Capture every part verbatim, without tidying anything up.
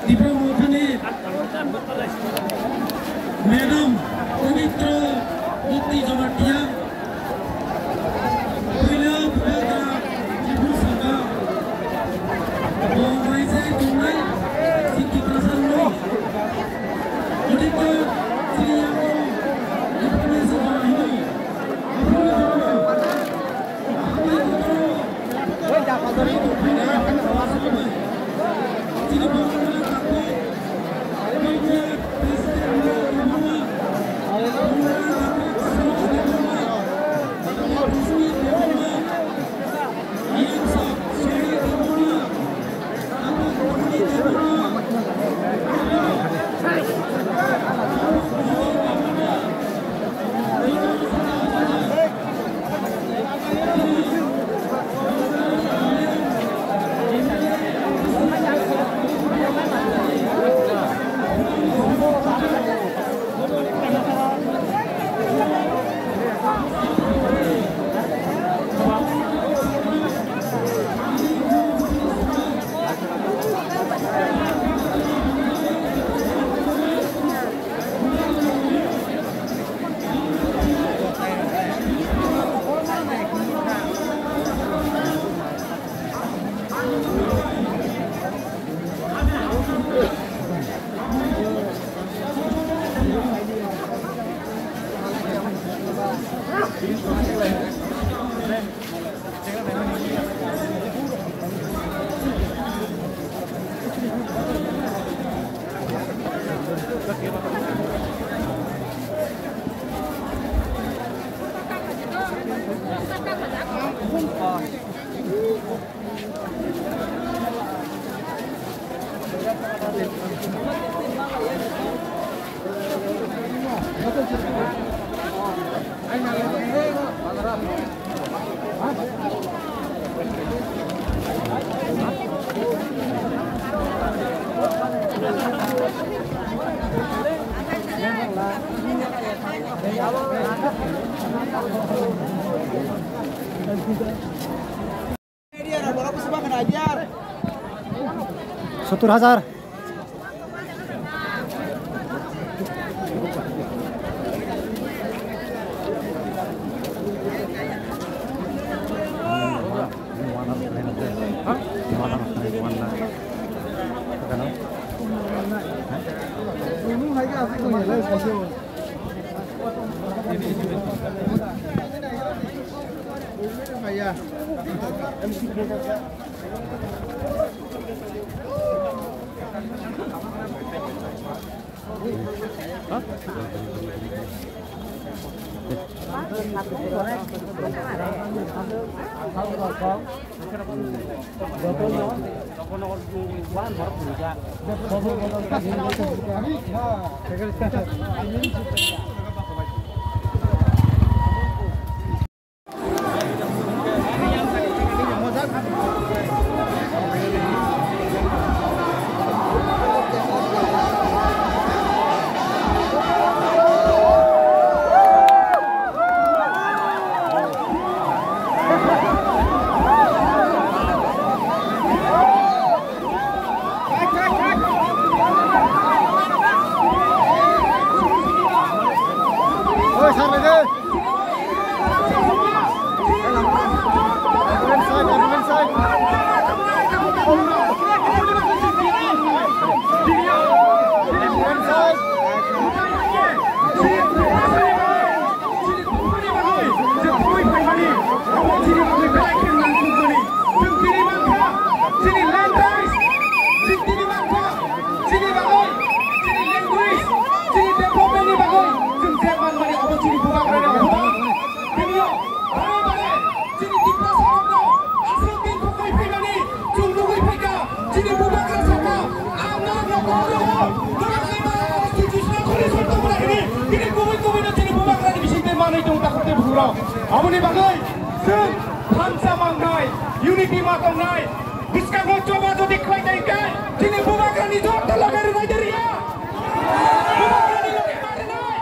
Tipra Mothani Madam Pabitra Mukti Jamatia, Puila Bubagra Jibu Sangha, Bongbai Jai Tongnai Sikhi Prasad Mui, Odikta Sri Yango, Information Bahino, Apurna Jamatia. Sottur hajar. Chini language, chini language, chini development ni bagwi chwng je manmani abo chini bubagrani obodhan. Tini o bare bare chini Tiprasa rokno aswk din khokoi phaimani chwng nugwi phaikha. Chini bubagra sakha, ang norokno oro o norokni bagwi constitutional khuri soi tongmani hwnwi tini kubui kubui no chini bubagrani bisingtwi manwi tongo takhuk tei bukhuk rok. Aboni bagwi chwng thansa mangnai, unity ma tongnai, bwskango choba jodi khlai tongkhe, chini bubagrani joto loge rwnai de rwya? Bubagrani loge ma rwnai?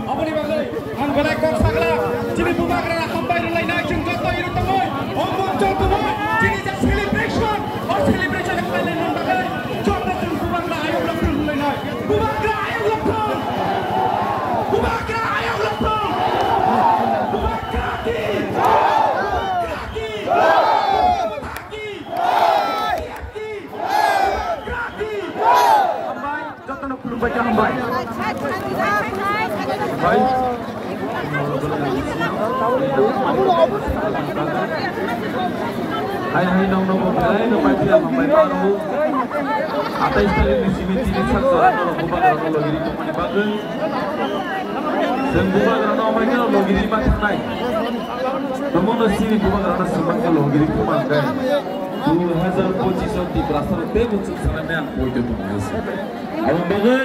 Aboni bagwi ang belai kok sakla, chini bubagrano hambai rwlainai chwng joto iro tongwi, o moncho tongwi, chini je celebration, o celebration khlainani bagwi joto Hai hai nong nong bo belai no pai phiya hambai mano. Atais tarik ni simi tini sak jora no bubagra no logi ri tongmani bagwi. Chwng bubagra no hambai no logi ri ma thangnai. Tamo no sini bubagra no swmang no logi ri tongma hwnkhe. Dui hazar pochis o Tiprasa rok tei bo chwng sanai ang poito tongmani se. Aboni bagwi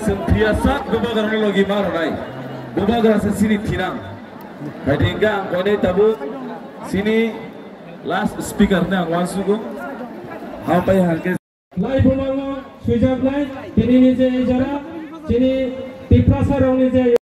chwng phiya sak bubagra no logi ma rwnai. Bubagra se sini thinang. Hai hwnkhe ang koinai tabuk sini last speaker ni ang uansukgo. Hambai hwnkhe. Lai bumango swijaknai tini ni je jora chini Tiprasa rokni je